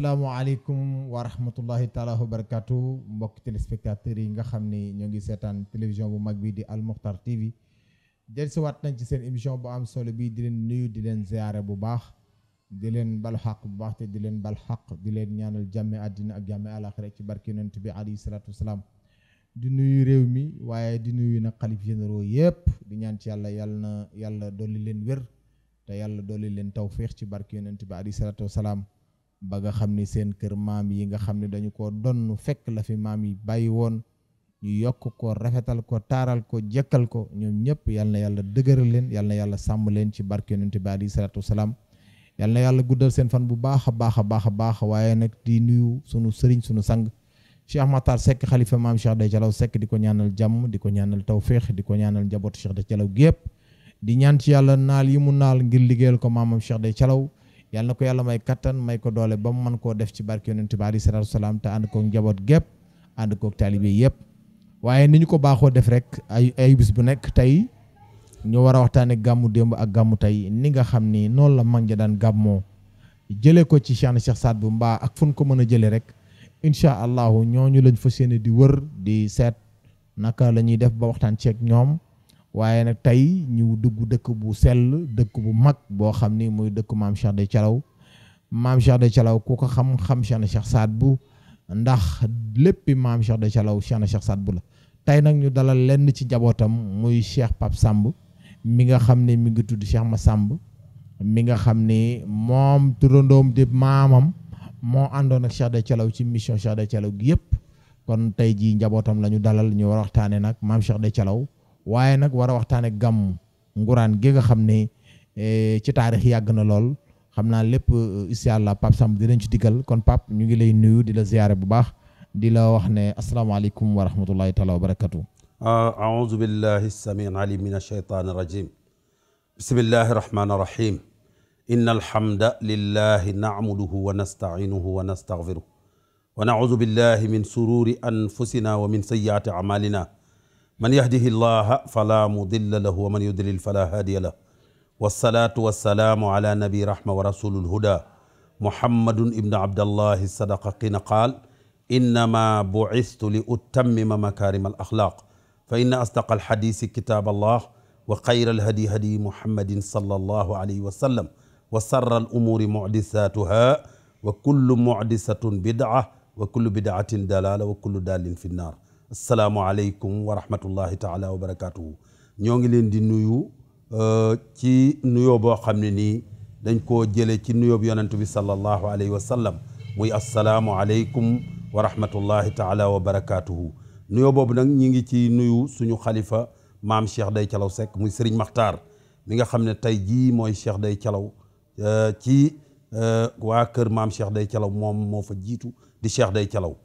asalaamaaleykum wa rahmatullahi taala wa barakatu mbokk téléspectateurs yi nga xam ni ñoo ngi seetaan télévision bu mag bi di Al Moukhtar TV dellusiwaat nañ ci seen émission bu am solo bi di leen nuyu di leen ziare bu baax di leen balu xaq bu baax te di leen bal xaq di leen ñaanal jàmme àddina ak jàmme àlaxira ci barke yonent bi alayhi salaatu wasalaam di nuyu réew mi waaye di nuyu nag xalif généraux yëpp di ñaan ci yàlla dolli leen wér te yàlla dolli leen tawféex ci barke yonent bi alayhi salaatu wasalaam ba nga xam ni seen kër maam yi nga xam ne dañu ko donn fekk la fi maam yi bàyyi woon ñu yokk ko rafetal ko taaral ko jekkal ko ñoom ñëpp yal na yàlla dëgëral leen yal na yàlla sàmm leen ci barke yonent bi alayhi salaatu wasalaam yal na yàlla guddal seen fan bu baax a baax a baax a baax waaye nag di nuyu sunu sëriñ sunu sang Cheikh Makhtar Seck xalifa maam Cheikh Day Calaw Seck di ko ñaanal jàmm di ko ñaanal tawféex di ko ñaanal njabootu Cheikh Day Calaw gépp di ñaan ci yàlla naal yi mu naal ngir liggéeyal ko maamam Cheikh Day Calaw yàlla na ko yàlla may kattan may ko doole ba mu mën koo def ci barke yonent bi alayhi salaatu wasalaam te ànd koog njaboot gépp ànd koog taalibe yëpp waaye ni ñu ko baaxoo def rek ay bis bu nekk tey ñu war a waxtaane gàmmu démb ak gàmmu tey ni nga xam ni noonu la mag ja daan gàmmoo jëlee ko ci Cheikh Saad bu mbaa ak fu ñu ko mën a jëlee rek incha allahu ñooñu lañ fas yéene di wër di seet naka la ñuy def ba waxtaan ceeg ñoom waaye nag tey ñu dugg dëkk bu sell dëkk bu mag boo xam ni muy dëkk maam Cheikh Day Calaw maam Cheikh Day Calaw ku ko xam Cheikh Saad bu ndax léppi maam Cheikh Day Calaw Cheikh Saad bu la tey nag ñu dalal lenn ci njabootam muy Cheikh Pape Samb mi nga xam ne mi ngi tudd Cheikh Massamb mi nga xam ni moom turandoom di maamam moo àndoon ak Cheikh Day Calaw ci mission Cheikh Day Calaw gi yëpp kon tey jii njabootam la ñu dalal ñu war a waxtaane nag maam Cheikh Day Calaw waaye nag war a waxtaane gàmm nguraan gi nga xam ne ci taarix yàgg na lool xam naa lépp incha allah Pape Samb dinañ ci diggal kon Pape ñu ngi lay nuyu di la ziyaare bu baax di la wax ne asalaamaaleykum wa rahmatullahi taala wa barakatu aouzu billahi samii alim min alsheytaan irrajim bismillahi rahmani irrahim inna alhamda lillahi nacmuduhu wa nastacinuhu wa nastagfiruh wa nacuudu billahi min sururi anfusina wa min sayyiaati acmalina man yahdihi llaha fala mudilla lahu wa man yudlil fala hadiya lahu wassalatu wassalaamu ala nabi rahma wa rasulul huda muhammadun ibnu abdallahi sadaqa qina qaal innama bu'istu li utammima makarim al axlaq fa inna asdaqa alxadisi kitab allah wa xayra alhadi hadi muhammadin sallallahu alayhi wa sallam wa sarra al umuri muhdisatuha wa kullu muhdisatun bid'a wa kullu bid'atin dalala wa kullu dalin fi nnar asalaamualeykum wa rahmatullahi taala wa barakatuhu ñoo ngi leen di nuyu ci nuyoo boo xam ne nii dañ koo jële ci nuyoo bi yonent bi sallallahu alayhi wa sallam muy asalaamualeykum wa rahmatullahi taala wa barakatuhu nuyoo boobu nag ñi ngi ci nuyu suñu xalifa maam Cheikh Day Calaw Seck muy Serigne Makhtar mi nga xam ne tey jii mooy Cheikh Day Calaw ci waa kër maam Cheikh Day Calaw moom moo fa jiitu di Cheikh Day Calaw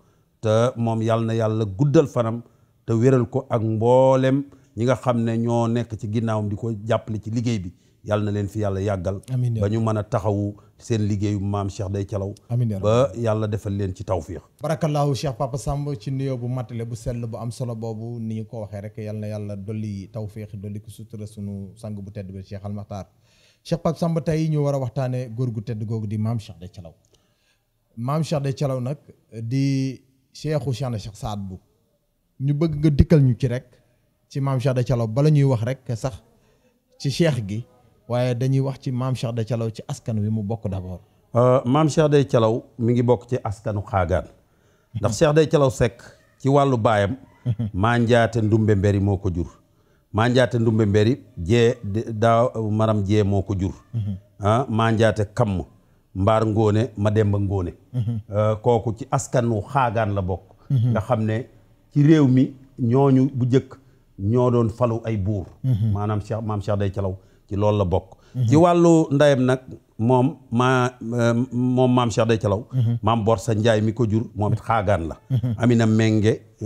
te moom yàlla na yàlla guddal fanam te wéral ko ak mboolem ñi nga xam ne ñoo nekk ci ginnaawam di ko jàppale ci liggéey bi yàlla na leen fi yàlla yàggal ba ñu mën a taxawu seen liggéeyu maam Cheikh Day Calaw ba yàlla defal leen ci tawfiix barakallahu Cheikh Papa Samb ci nuyoo bu matale bu sell bu am solo boobu ni ñu ko waxee rek yàlla na yàlla dolli tawfiix dolli ko sutura sunu sang bu tedd bi Cheikh Al Makhtar Cheikh Papa Samb tey ñu war a waxtaane góor gu tedd googu di maam Cheikh Day Calaw maam Cheikh Day Calaw nag di cheikhu Cheikh Saad bu ñu bëgg nga dikkal ñu ci rek ci maam Cheikh Day Calaw bala ñuy wax rek sax ci cheikh gi waaye dañuy wax ci maam Cheikh Day Calaw ci askan wi mu bokk d'abord maam Cheikh Day Calaw mi ngi bokk ci askanu xaagaan ndax Cheikh Day Calaw Seck ci wàllu baayam maa njaate ndumbe mberi moo ko jur maa njaate ndumbe mberi jee daaw maram jee moo ko jur maa njaate kamm mbaar ngóone ma demba ngóone kooku ci askanu xaagaan la bokk nga xam ne ci réew mi ñooñu bu njëkk ñoo doon falu ay buur maanaam maam Cheikh Day Calaw ci loolu la bokk ci wàllu ndeyam nag moom maam Cheikh Day Calaw maam Borsa Njaay mi ko jur moom it xaagaan la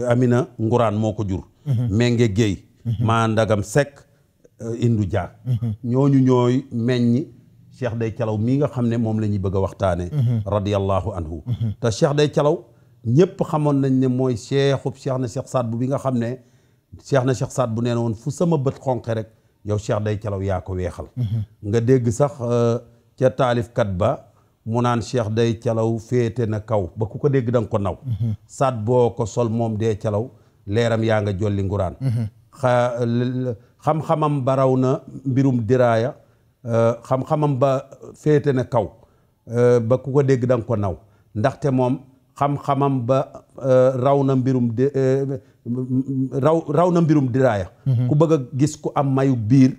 Amina Nguraan moo ko jur Menge Géey maa Ndagam Seck Indu Jaar ñooñu ñooy meññi Cheikh Day Calaw mii nga xam ne moom la ñuy bëgg a waxtaane radiyallahu anhu te Cheikh Day Calaw ñëpp xamoon nañ ne mooy cheikhub Cheikh Saad bu bi nga xam ne Cheikh Saad bu nee na woon fu sama bët xonqe rek yow Cheikh Day Calaw yaa ko weexal nga dégg sax ca taalifkat ba mu naan Cheikh Day Calaw féete na kaw ba ku ko dégg da nga ko naw saat boo ko sol moom dee calaw leeram yaa nga jolli nguraan xam-xamam ba raw na mbirum diraaya xam-xamam ba féete na kaw ba ku ko dégg da nga ko naw ndaxte moom xam-xamam ba raw na mbirum raw na mbirum diraaya ku bëgg a gis ku am mayug biir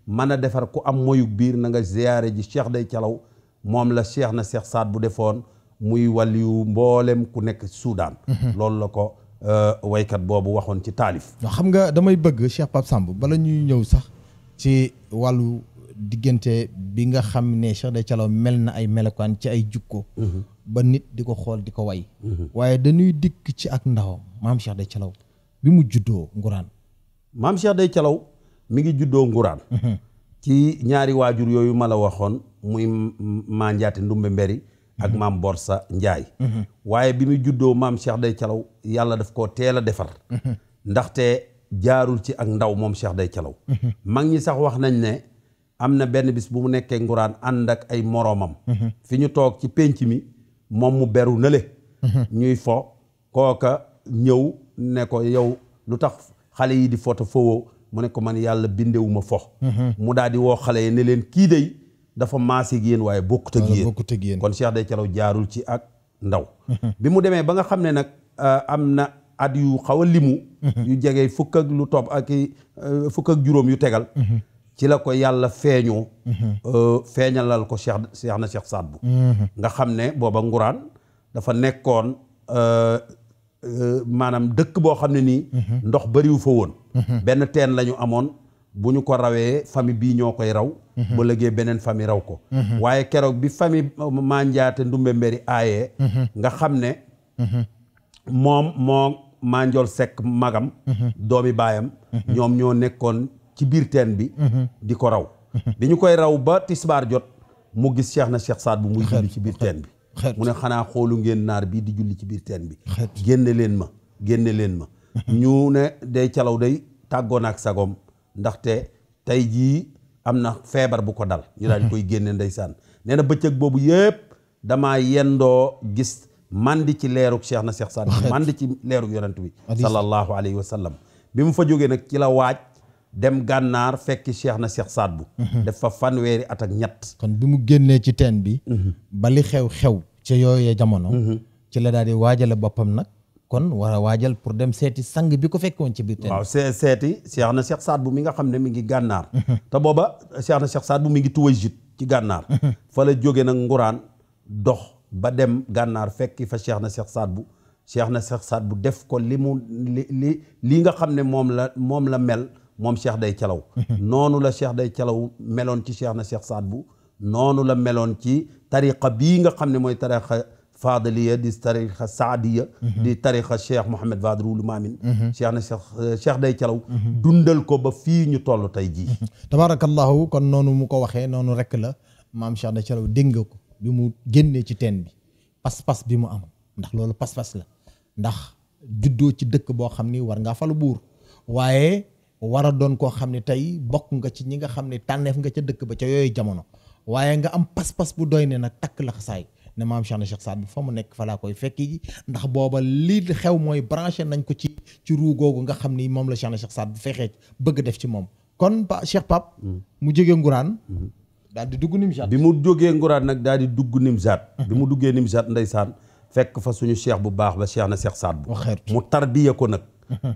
mën a defar ku am moyug biir na nga ziyaare ji Cheikh Day Calaw moom la Cheikh na Cheikh Saad bu defoon muy wàlliyu mboolem ku nekk Soudan loolu la ko waykat boobu waxoon ci taalif xam nga damay bëgg Cheikh Pape Samb bala ñuy ñëw sax ci wàllu diggante bi nga xam ne Cheikh Day Calaw mel na ay melokaan ci ay jukko ba nit di ko xool di ko way waaye dañuy dikk ci ak ndawam maam Cheikh Day Calaw bi mu juddoo nguraan maam Cheikh Day Calaw mi ngi juddoo nguraan ci ñaari waajur yooyu ma la waxoon muy maa njaate ndumbe mberi ak maam Borsa Njaay waaye bi mu juddoo maam Cheikh Day Calaw yàlla daf koo teel a defar ndaxte jaarul ci ak ndaw moom Cheikh Day Calaw mag ñi sax wax nañ ne am na benn bis bu mu nekkee nguraan ànd ak ay moroomam fi ñu toog ci pénc mi moom mu beru nële ñuy fo kooka ñëw ne ko yow lu tax xale yi di foto fowoo mu ne ko man yàlla bindewuma fo mu daal di woo xale yi ne leen kii day dafa maasig yéen waaye bokkut ak yéen kon Cheikh Day Calaw jaarul ci ak ndaw bi mu demee ba nga xam ne nag am na at yu xaw a limu yu jege fukk ak lu topp ak fukk ak juróom yu tegal ci la ko yàlla feeñoo feeñalal ko Cheikh na Cheikh Saad bu nga xam ne booba nguraan dafa nekkoon maanaam dëkk boo xam ne nii ndox bariwu fa woon benn teen la ñu amoon bu ñu ko rawee famille bii ñoo koy raw ba léegi beneen famille raw ko waaye keroog bi famille maa njaate ndumbe mberi aayee nga xam ne moom moo maa njool sekk magam doomi baayam ñoom ñoo nekkoon ci biir teen bi di ko raw bi ñu koy raw ba tisbaar jot mu gis Cheikh na Cheikh Saad bu muy julli ci biir teen bi mu ne xanaa xoolu ngeen naar bii di julli ci biir teen bi génne leen ma ñu ne Day Calaw day tàggoon ak sagom ndaxte tey jii am na feebar bu ko dal ñu daal di koy génne ndeysaan nee na bëccëg boobu yëpp damaa yendoo gis mandi ci leeruk Cheikh na Cheikh Saad bi mandi ci leeruk yonent bi sallallahu alayhi wa sallam bi mu fa jógee nag ci la waaj dem gànnaar fekki Cheikh na Cheikh Saad bu def fa fanweeri at ak ñett kon bi mu génnee ci teen bi ba li xew ci yooyee jamono ci la daal di waajale boppam nag kon war a waajal pour dem seeti sang bi ko fekkoon ci biir teen waaw seeti Cheikh na Cheikh Saad bu mi nga xam ne mi ngi gànnaar te booba Cheikh na Cheikh Saad bu mi ngi Tuwayjit ci gànnaar fa la jóge nag nguraan dox ba dem gànnaar fekki fa Cheikh na Cheikh Saad bu Cheikh na Cheikh Saad bu def ko li nga xam ne moom la mel moom Cheikh Day Calaw noonu la Cheikh Day Calaw meloon ci Cheikh na Cheikh Saad bu noonu la meloon ci tariqa bii nga xam ne mooy tariqa Fadiliya di tariqa Saadiya di tariqa Cheikh Mouhamed Vadrul Maamin Cheikh na Cheikh Day Calaw dundal ko ba fii ñu toll tey jii tabarakallahu kon noonu mu ko waxee noonu rek la maam Cheikh Day Calaw dégg nga ko bi mu génnee ci teen bi pas-pas bi mu am ndax loolu pas-pas la ndax juddoo ci dëkk boo xam ni war ngaa falu buur waaye war a doon koo xam ne tey bokk nga ci ñi nga xam ne tànneef nga ca dëkk ba ca yooyu jamono waaye nga am pas-pas bu doy ne nag takk la xasaay ne maam Cheikh na Cheikh Saad bu fa mu nekk fa laa koy fekki ji ndax booba lii xew mooy branché nañ ko ci ruu googu nga xam ni moom la Cheikh na Cheikh Saad bu fexee bëgg def ci moom kon Cheikh Pape mu jógee nguraan daal di dugg Nimzaat bi mu jógee nguraan nag daal di dugg Nimzaat bi mu duggee Nimzaat ndeysaan fekk fa suñu cheikh bu baax ba Cheikh na Cheikh Saad bu mu tarbiya ko nag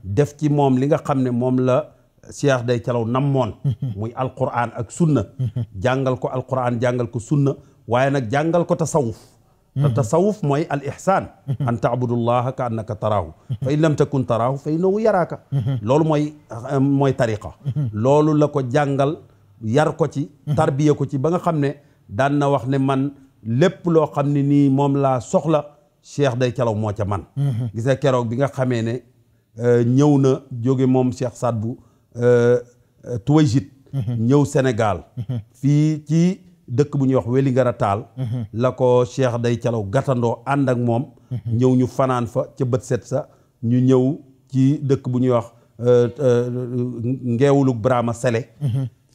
def ci moom li nga xam ne moom la Cheikh Day Calaw namoon muy alquran ak sunna jàngal ko alquran jàngal ko sunna waaye nag jàngal ko tasawuf te tasawuf mooy al ihsaan an taabudullaha ka annaka taraahu fa in lam takun taraahu fa innahu yaraaka loolu mooy tariqa loolu la ko jàngal yar ko ci tarbiya ko ci ba nga xam ne daan na wax ne man lépp loo xam ne nii moom laa soxla Cheikh Day Calaw moo ca man gis nga keroog bi nga xamee ne ñëw na jóge moom Cheikh Saad bu Tuwayjit ñëw Sénégal fii ci dëkk bu ñuy wax Wélingara Taal la ko Cheikh Day Calaw gàttandoo ànd ak moom ñëw ñu fanaan fa ca bët set sa ñu ñëw ci dëkk bu ñuy wax ngeewulug Brahma Sele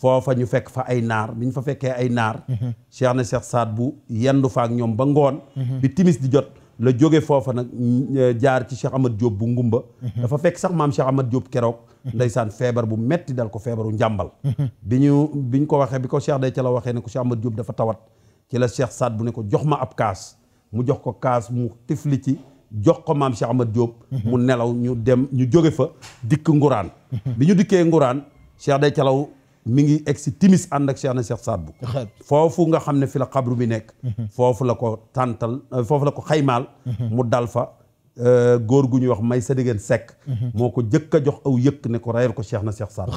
foofa ñu fekk fa ay naar bi ñu fa fekkee ay naar Cheikh na Cheikh Saad bu yendu fa ak ñoom ba ngoon bi timis di jot la jóge foofa nag jaar ci Cheikh Ahmad Diop bu ngumba dafa fekk sax maam Cheikh Ahmad Diop keroog ndeysaan feebar bu metti dal ko feebaru njàmbal biñ ko waxee bi ko Cheikh day ca la waxee ne ko Cheikh Ahmad Diop dafa tawat ci la Cheikh Saad bu ne ko jox ma ab kaas mu jox ko kaas mu tifli ci jox ko maam Cheikh Ahmad Diop mu nelaw ñu jóge fa dikk nguraan bi ñu dikkee nguraan Cheikh day calaw mi ngi egg si timis ànd ak Cheikh na Cheikh Saad bu foofu nga xam ne fi la xabru bi nekk foofu la ko tàntal foofu la ko xaymaal mu dal fa góor gu ñuy wax may sa diggéen sekk moo ko jëkk a jox aw yëkk ne ko reyal ko Cheikh na Cheikh Saad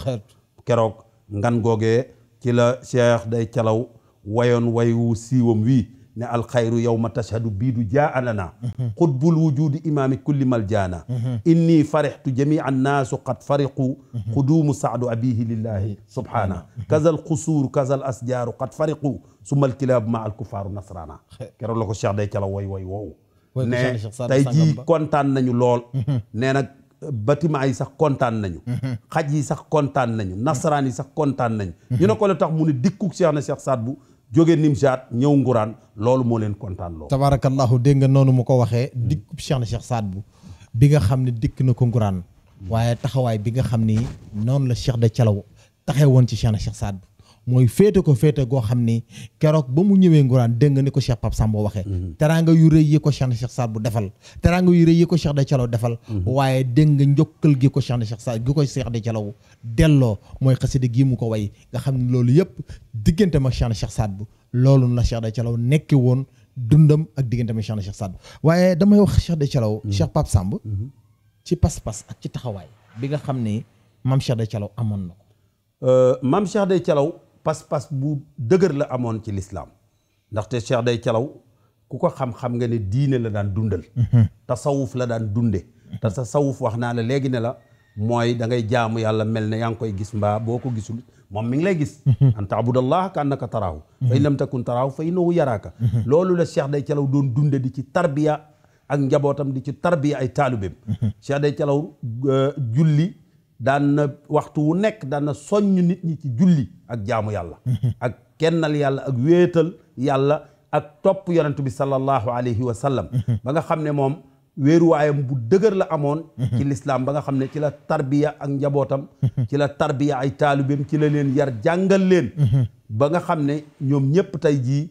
bu keroog ngan googee ci la Cheikh day calaw wayoon wayu siiwam wii ne alxayru yawma tashhadu biidu jaa lana xutbul wujudi imaami kulli mal jaana inni farixtu jamia annaasu qad fariqu xuduumu saadu abihi lillahi subhana kazal xusuur kazal asjaaru qad fariqu summa alkilaabu ma alkufaaru nasrana keroog la ko Cheikh day cala way woowu ne tey jii kontaan nañu lool nee nag bâtiment yi sax kontaan nañu xaj yi sax kontaan nañu nasaraan yi sax kontaan nañu ñu ne ko la tax mu ne dikkuk Cheikh na Cheikh Saad bu jóge Nimjaat ñëw nguraan loolu moo leen kontaan loolu tabarakallahu dégg nga noonu mu ko waxee dikkub Cheikh na Cheikh Saad bu bi nga xam ne dikk na ko nguraan waaye taxawaay bi nga xam ni noonu la Cheikh day calaw taxee woon ci Cheikh na Cheikh Saad bu mooy féete ko féete goo xam ni keroog ba mu ñëwee nguraan dégg nga ni ko Cheikh Pape Samba waxee teraanga yu rëy yi ko Cheikh na Cheikh Saad bu defal teraanga yu rëy yi ko Cheikh day calaw defal waaye dégg nga njokkal gi ko Cheikh na Cheikh Saad gi ko Cheikh day calaw delloo mooy xasida gi mu ko way nga xam ne loolu yëpp digganteem ak Cheikh na Cheikh Saad bu loolu la Cheikh day calaw nekki woon dundam ak digganteem ak Cheikh na Cheikh Saad bu waaye damay wax Cheikh day calaw Cheikh Pape Samba ci pas-pas ak ci taxawaay bi nga xam ne maam Cheikh day calaw amoon na ko maam Cheikh day calaw pas-pas bu dëgër la amoon ci lislaam ndaxte Cheikh day calaw ku ko xam-xam nga ne diine la daan dundal tasawuf la daan dunde te tasawuf wax naa la léegi ne la mooy da ngay jaamu yàlla mel ne yaa ngi koy gis mbaa boo ko gisul moom mi ngi lay gis an taabudallah ka annaka taraahu fa in lam takun taraahu fa innahu yaraaka loolu la Cheikh day calaw doon dunde di ci tarbiya ak njabootam di ci tarbiya ay taalibeem Cheikh day calaw julli daan na waxtu wu nekk daan na soññ nit ñi ci julli ak jaamu yàlla ak kennal yàlla ak wéetal yàlla ak topp yonent bi sallallahu alayhi wa sallam ba nga xam ne moom wéeruwaayam bu dëgër la amoon ci lislaam ba nga xam ne ci la tarbiya ak njabootam ci la tarbiya ay taalibeem ci la leen yar jàngal leen ba nga xam ne ñoom ñëpp tey jii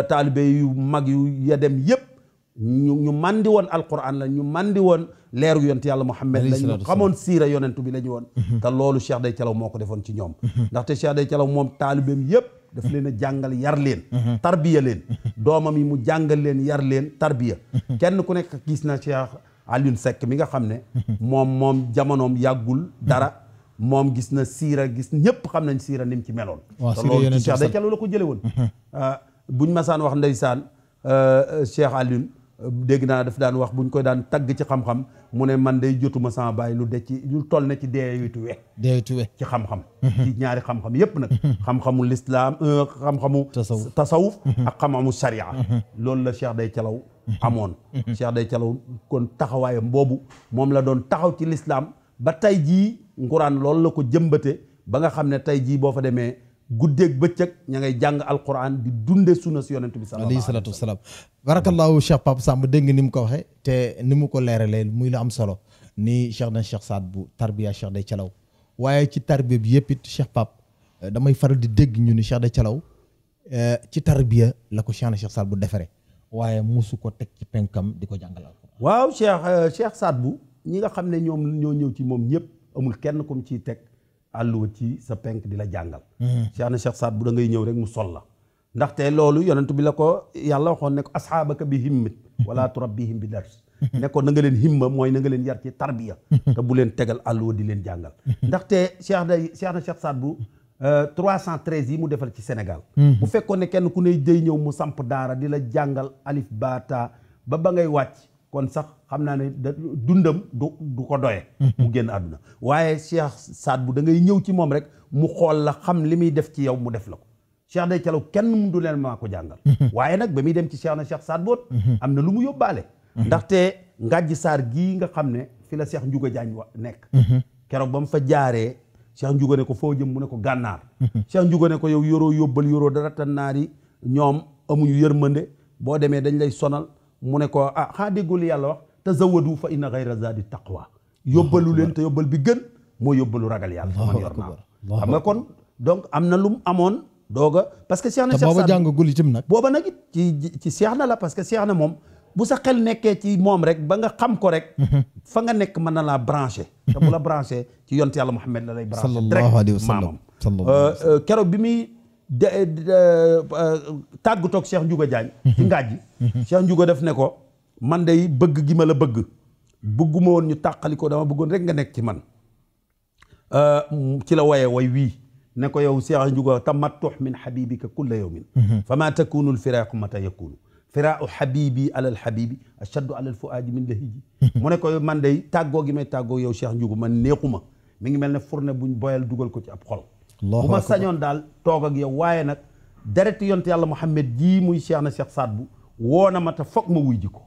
taalibe yu mag yu ya dem yëpp ñu mandi woon alquran la ñu mandi woon leeru yonent yàlla Muhammad la ñu xamoon siira yonentu bi la ñu woon te loolu Cheikh day calaw moo ko defoon ci ñoom ndaxte Cheikh day calaw moom taalibeem yëpp daf leen a jàngal yar leen tarbiya leen doomam yi mu jàngal leen yar leen tarbiya kenn ku nekk gis na Cheikh Alioune Seck mi nga xam ne moom jamonoom yàggul dara moom gis na siira gis ñëpp xam nañ siira ni mu ci meloon te loolu ci Cheikh day calaw la ko jële woon buñ masaan wax ndeysaan Cheikh Alioune dégg naa daf daan wax buñ koy daan tagg ci xam-xam mu ne man day jotuma sama bàyyi lu toll ne ci deewitu we ci xam-xam ci ñaari xam-xam yépp nag xam-xamu lislaam xam-xamu tasawuf ak xam-xamu sharia loolu la Cheikh day calaw amoon Cheikh day calaw kon taxawaayam boobu moom la doon taxaw ci lislaam ba tey jii nguraan loolu la ko jëmbate ba nga xam ne tey jii boo fa demee guddeeg bëccëg ña ngay jàng alquran di dunde sunna si yonent bi alayhi salaatu wasalaam barakallahu Cheikh Pape Samba dégg nga ni mu ko waxee te ni mu ko leeralee muy la am solo ni Cheikh na Cheikh Saad bu tarbiya Cheikh day calaw waaye ci tarbiya bi yëpp it Cheikh Pape damay faral di dégg ñu ni Cheikh day calaw ci tarbiya la ko Cheikh na Cheikh Saad bu defere waaye musu ko teg ci penkam di ko jàngal alquran waaw Cheikh Saad bu ñi nga xam ne ñoom ñoo ñëw ci moom ñëpp amul kenn comme ciy teg àlluwa ci sa penk di la jàngal Cheikh na Cheikh Saad bu da ngay ñëw rek mu sol la ndaxte loolu yonent bi la ko yàlla waxoon ne ko asxaabaka bi himmit wala turabbihim bi dars ne ko na nga leen himma mooy na nga leen yar ci tarbiya te bu leen tegal àlluwa di leen jàngal ndaxte Cheikh na Cheikh Saad bu 313 yi mu defal ci Sénégal bu fekkoon ne kenn ku ne day ñëw mu samp daara di la jàngal alif bata ba ngay wàcc kon sax xam naa ne dundam du ko doye mu génn àdduna waaye Cheikh Saad bu da ngay ñëw ci moom rek mu xool la xam li muy def ci yow mu def la ko Cheikh day calaw kenn mu du leen maa ko jàngal waaye nag ba muy dem ci Cheikh na Cheikh Saad boot am na lu mu yóbbaale ndaxte ngàjji saar gii nga xam ne fi la Cheikh Ndiouga Diagne nekk keroog ba mu fa jaaree Cheikh Ndiouga ne ko foo jëm mu ne ko gànnaar Cheikh Ndiouga ne ko yow yoroo yóbbal yoroo dara te naar yi ñoom amuñu yërmande boo demee dañ lay sonal mu ne ko xaa déggul yàlla wax tazawwadu fa inna ghayra zadi taqwa yóbbalu leen te yóbbal bi gën moo yóbbalu ragal yàlla man yor naa xam nga kon donc am na lu mu amoon dooga parce que Cheikh na Cheikh booba jàngagul itam nag booba nag it ci Cheikh na la parce que Cheikh na moom bu sa xel nekkee ci moom rek ba nga xam ko rek fa nga nekk mën na laa branché te bu la branché ci yonte yàlla Muhammad la lay branché direct maamam keroog bi muy tàggatoog Cheikh Ndiouga Diagne ci ngaaj ji Cheikh Ndiouga def ne ko man day bëgg gi ma la bëgguma woon ñu tàqali ko dama bëggoon rek nga nekk ci man ci la waye way wii ne ko yow Cheikh Ndiouga tamattuh min habibika kulla yawmin fama takunu al firaqu mata yakunu firaau habibi alal habibi ashaddu alal fuaadi min lahiji mu ne ko man day tàggoo gi may tàggoo yow Cheikh Ndiouga man neexuma mi ngi mel ne fourne buñ boyal dugal ko ci ab xol bu ma sañoon daal toog ak yow waaye nag deret yonte yàlla Muhammad jii muy Cheikh na Cheikh Saad bu woo na ma te foog ma wuy ji ko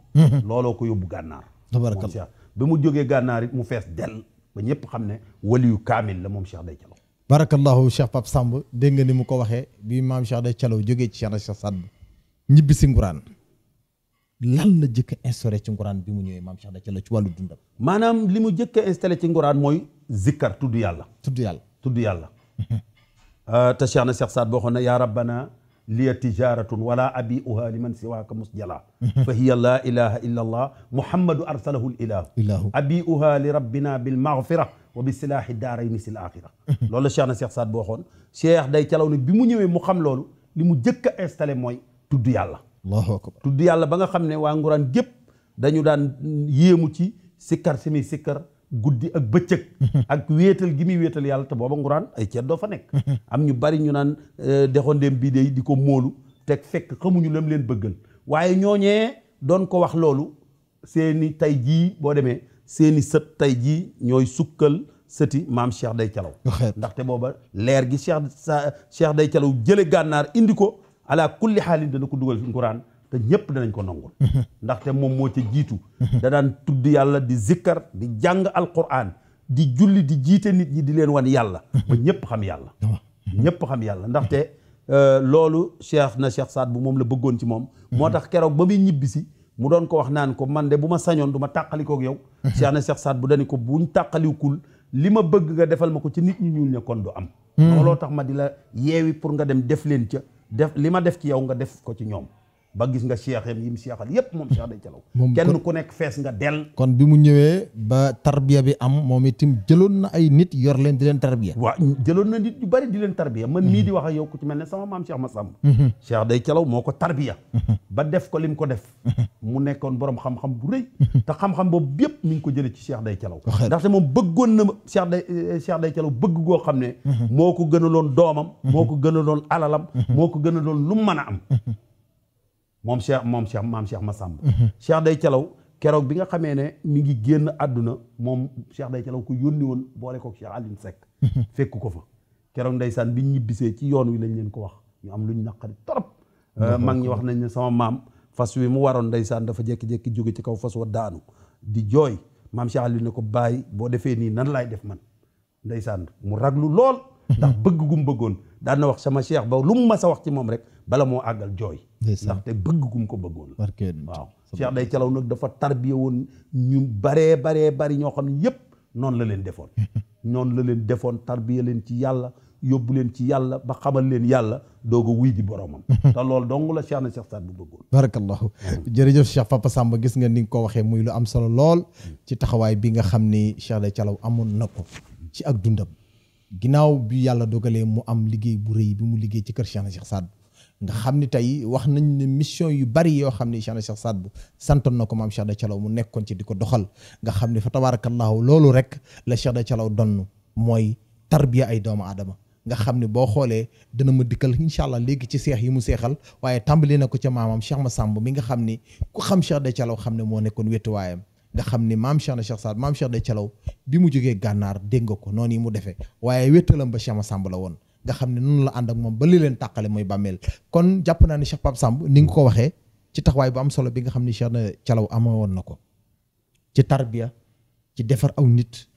looloo ko yóbbu gànnaar tabarakallah ba mu jógee gànnaar it mu fees dell ba ñëpp xam ne waliyu kaamil la moom Cheikh Day Calaw barakallahu Cheikh Pape Samb dégg nga ni mu ko waxee bi maam Cheikh Day Calaw jógee ci Cheikh na Cheikh Saad bu ñibbi si nguraan lan la jëkk a instauré ci nguraan bi mu ñëwee maam Cheikh Day Calaw ci wàllu dundam maanaam li mu jëkk a installé ci nguraan mooy zikkar tudd yàlla te Cheikh na Cheikh Saad boo xoon ne yaa rabbana liya tijaratun wala abiuha liman siwaaka musjala fa hiya la ilaha illa allah muhammadu arsalahu ilahu abiuha li rabbina bil maghfira wa bi silaahi daarayni sil axira loolu la Cheikh na Cheikh Saad boo xoon Cheikh Day Calaw ne bi mu ñëwee mu xam loolu li mu jëkk a installé mooy tudd yàlla allahu akbar tudd yàlla ba nga xam ne waa nguraan gépp dañu daan yéemu ci sikkar si muy sikkar guddi ak bëccëg ak wéetal gi muy wéetal yàlla te booba nguraan ay ceet doo fa nekk am ñu bari ñu naan dexondeem bii de di ko móolu te fekk xamuñu lam leen bëggal waaye ñooñee doon ko wax loolu seeni tay jii boo demee seeni sët tay jii ñooy sukkal sëti maam Cheikh Day Calaw ndaxte booba leer gi Cheikh Day Calaw jële gànnaar indi ko ala kulli xaalin dana ko dugal fi nguraan te ñëpp danañ ko nangul ndaxte moom moo ca jiitu da daan tudd yàlla di zikkar di jàng alquran di julli di jiite nit ñi di leen wan yàlla ba ñëpp xam yàlla ñëpp xam yàlla ndaxte loolu Cheikh na Cheikh Saad bu moom la bëggoon ci moom moo tax keroog ba muy ñibbisi mu doon ko wax naan ko man de bu ma sañoon du ma tàqalikook yow Cheikh na Cheikh Saad bu dani ko buñ tàqalikul li ma bëgg nga defal ma ko ci nit ñi ñuul ña kon du am looloo tax ma di la yeewi pour nga dem def leen ca def li ma def ci yow nga def ko ci ñoom ba gis nga cheikhem yi mu seexal yépp moom Cheikh Day Calaw kenn ku nekk fees nga del kon bi mu ñëwee ba tarbiya bi am moom itam jëloon na ay nit yor leen di leen tarbiya waaw jëloon na nit yu bari di leen tarbiya man mii di wax ak yow ku ci mel ne sama maam Cheikh Massamba Cheikh Day Calaw moo ko tarbiya ba def ko lim ko def mu nekkoon borom xam-xam bu rëy te xam-xam boobu yépp mi ngi ko jële ci Cheikh Day Calaw ndaxte moom bëggoon na Cheikh Day Calaw bëgg goo xam ne moo ko gënaloon doomam moo ko gënaloon alalam moo ko gënaloon lu mën a am maam Cheikh Massamba Cheikh Day Calaw keroog bi nga xamee ne mi ngi génn àdduna moom Cheikh Day Calaw ko yónni woon boole ko Cheikh Aline Seck fekk ko fa keroog ndeysaan biñ ñibbisee ci yoon wi lañ leen ko wax ñu am luñ naqari torop mag ñi wax nañ ne sama maam fas wi mu waroon ndeysaan dafa jékki-jékki jóge ci kaw fas wa daanu di jooy maam Cheikh Aline ne ko bàyyi boo defee nii nan laay def man ndeysaan mu raglu lool ndax bëgg gum bëggoon daan na wax sama cheikh ba lu mu mas a wax ci moom rek bala moo àggal jooy ndaxte bëgg gum ko bëggoon la waaw Cheikh Day Calaw nag dafa tarbiya woon ñu bari ñoo xam ne yépp noonu la leen defoon tarbiya leen ci yàlla yóbbu leen ci yàlla ba xamal leen yàlla doog a wuy di boromam te loolu dong la Cheikh na Cheikh Saad bu bëggoon barakallahu jërëjëf Cheikh Papa Samba gis nga ni nga ko waxee muy lu am solo lool ci taxawaay bi nga xam ni Cheikh Day Calaw amoon na ko ci ak dundam ginnaaw bi yàlla dogalee mu am liggéey bu rëy bi mu liggéey ci kër Cheikh na Cheikh Saad bu nga xam ni tey wax nañ ne mission yu bari yoo xam ni Cheikh na Cheikh Saad bu santoon na ko maam Cheikh Day Calaw mu nekkoon ci di ko doxal nga xam ne fa tabarakallahu loolu rek la Cheikh Day Calaw donn mooy tarbiya ay doomu aadama nga xam ne boo xoolee dana ma dikkal incha allah léegi ci seex yi mu seexal waaye tàmbali na ko ca maamam Cheikh Massamba mi nga xam ni ku xam Cheikh Day Calaw xam ne moo nekkoon wetuwaayam nga xam ni maam Cheikh na Cheikh Saad maam Cheikh Day Calaw bi mu jógee gànnaar dégg nga ko noonu yi mu defee waaye wéttalam ba Cheikh Massamba la woon nga xam ne noonu la ànd ak moom ba li leen tàqale mooy bàmmeel kon jàpp naa ni Cheikh Pape Samb ni nga ko waxee ci taxawaay bu am solo bi nga xam ni Cheikh Day Calaw ama woon na ko ci tarbiya ci defar aw nit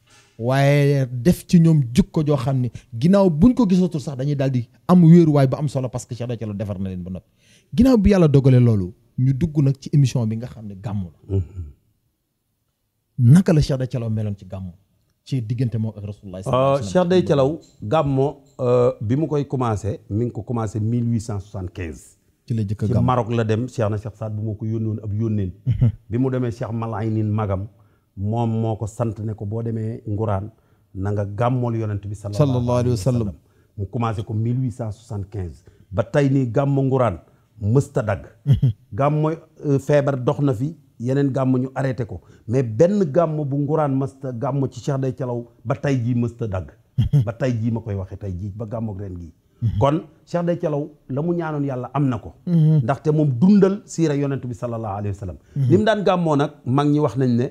waaye def ci ñoom jukko joo xam ne ginnaaw buñ ko gisatul sax dañuy daal di am wéeruwaay bu am solo parce que Cheikh Day Thialaw defar na leen ba noppi ginnaaw bi yàlla dogalee loolu ñu dugg nag ci émission bi nga xam ne gàmmu la naka la Cheikh Day Thialaw meloon ci gàmmu ci diggante moom ak Rasulullah Cheikh Day Thialaw gàmmo bi mu koy commencé mi ngi ko commencé 1875 ci la jëkk ci gàmmu Maroc la dem Cheikh na Cheikh Saad bu moo ko yónnoon ab yónneen bi mu demee Cheikh Malay nin magam moom moo ko sant ne ko boo demee Nguraan na nga gàmmool yonent bi sallallahu alayhi wa sallam mu commencé ko 1875 ba tey nii gàmmo Nguraan mësta dagg gàmmo feebar dox na fi yeneen gàmmo ñu arrêté ko mais benn gàmmo bu Nguraan mësta gàmmo ci Cheikh Day Thialaw ba tey jii mësta dagg ba tey jii ma koy waxe tey jii ba gàmmoog ren gii kon Cheikh Day Thialaw la mu ñaanoon yàlla am na ko ndaxte moom dundal siira yonent bi sallallahu alayhi wa sallam ni mu daan gàmmoo nag mag ñi wax nañ ne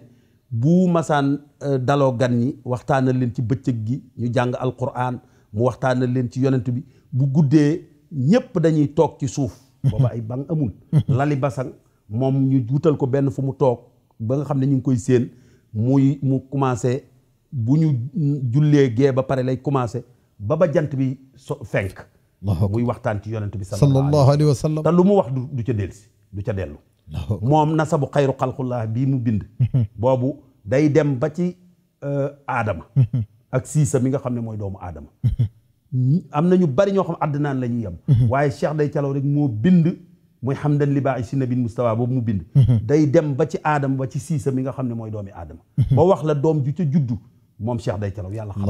bu masaan daloo gan ñi waxtaanal leen ci bëccëg gi ñu jàng alquran mu waxtaanal leen ci yonent bi bu guddee ñépp dañuy toog ci suuf booba ay bang amul lali basang moom ñu wutal ko benn fu mu toog ba nga xam ne ñu ngi koy séen mu commencé bu ñu jullee gee ba pare lay commencé ba jant bi fenk muy waxtaan ci yonent bi sallallahu alayhi wa sallam te lu mu wax du ca dellusi du ca dellu moom nasabu xayru xalqullah bii mu bind boobu day dem ba ci aadama ak siisa mi nga xam ne mooy doomu aadama am na ñu bari ñoo xam àddinaan la ñuy yem waaye Cheikh Day Thialaw rek moo bind muy hamdan li baaxi si nabil mustawa boobu mu bind day dem ba ci aadama ba ci siisa mi nga xam ne mooy doomi aadama ba wax la doom ju ca juddu moom Cheikh Day Thialaw yàlla xam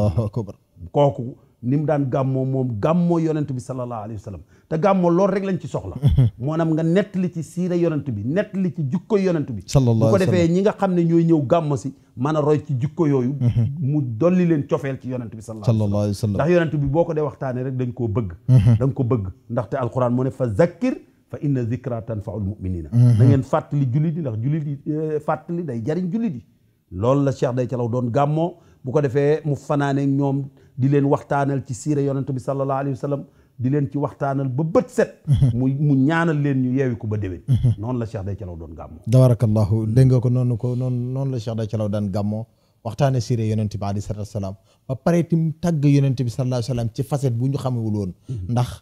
kooku ni mu daan gàmmoo moom gàmmoo yonent bi sallallahu alayhi wa sallam te gàmmoo loolu rek lañ ci soxla maanaam nga nettali ci siira yonent bi nettali ci jukko yonent bi bu ko defee ñi nga xam ne ñooy ñëw gàmmo si mën a roy ci jukko yooyu mu dolli leen cofeel ci yonent bi sallallahu alayhi wa sallam ndax yonent bi boo ko dee waxtaane rek dañ koo bëgg dañ ko bëgg ndaxte alquran mu ne fa zakkir fa inna zikra tanfaul muminina na ngeen fàttali jullit yi ndax jullit yi fàttali day jariñ jullit yi loolu la Cheikh Day Thialaw doon gàmmoo bu ko defee mu fanaane ñoom di leen waxtaanal ci siira yonent bi sallallahu alayhi wa sallam di leen ci waxtaanal ba bët set mu ñaanal leen ñu yeewi ko ba déwén noonu la Cheikh Day Thialaw doon gàmmoo tabarakallahu dégg nga ko noonu la Cheikh Day Thialaw daan gàmmoo waxtaane siira yonent bi alayhi salaatu wa salaam ba pare itam tàgg yonent bi sallallahu alayhi wa sallam ci facette bu ñu xamewul woon ndax